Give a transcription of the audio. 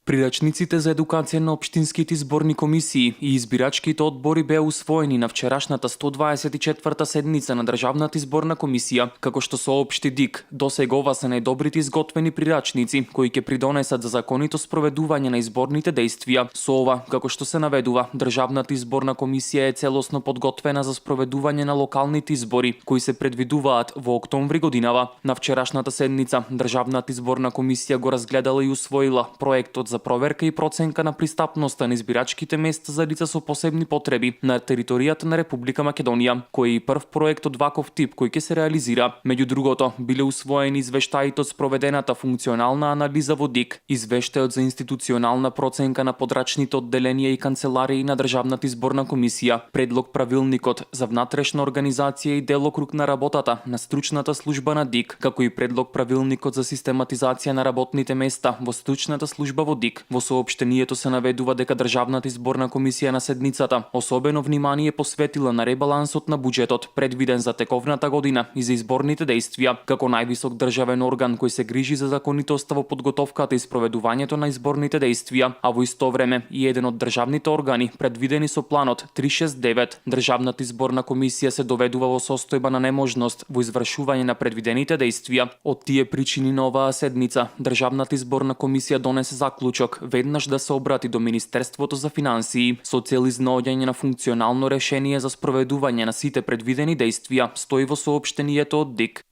Прирачниците за едукација на општинските изборни комисии и избирачките одбори беа усвоени на вчерашната 124-та седница на Државната изборна комисија, како што соопшти ДИК. Досега ова се најдобрите изготвени прирачници кои ќе придонесат за законито спроведување на изборните действија. Со ова, како што се наведува, Државната изборна комисија е целосно подготвена за спроведување на локалните избори кои се предвидуваат во октомври годинава. На вчерашната седница Државната изборна комисија го разгледала и усвоила проектот за проверка и проценка на пристапноста на избирачките места за лица со посебни потреби на територијата на Република Македонија, кој е и прв проект од ваков тип кој ќе се реализира. Меѓу другото, биле усвоени извештаите од спроведената функционална анализа во ДИК, извештајот за институционална проценка на подрачните одделенија и канцеларии на Државната изборна комисија, предлог правилникот за внатрешна организација и делокруг на работата на стручната служба на ДИК, како и предлог правилникот за систематизација на работните места во стручната служба во ДИК. Во соопштението се наведува дека Државната изборна комисија на седницата особено внимание посветила на ребалансот на буџетот предвиден за тековната година и за изборните действија, како највисок државен орган кој се грижи за законитоста во подготовката и спроведувањето на изборните действија, а во исто време и еден од државните органи предвидени со планот 369. Државната изборна комисија се доведува во состојба на неможност во извршување на предвидените действија. Од тие причини на оваа седница Државната изборна комисија донесе заклучок веднаш да се обрати до Министерството за финансии со цел изнаоѓање на функционално решение за спроведување на сите предвидени действија, стои во соопштението од ДИК.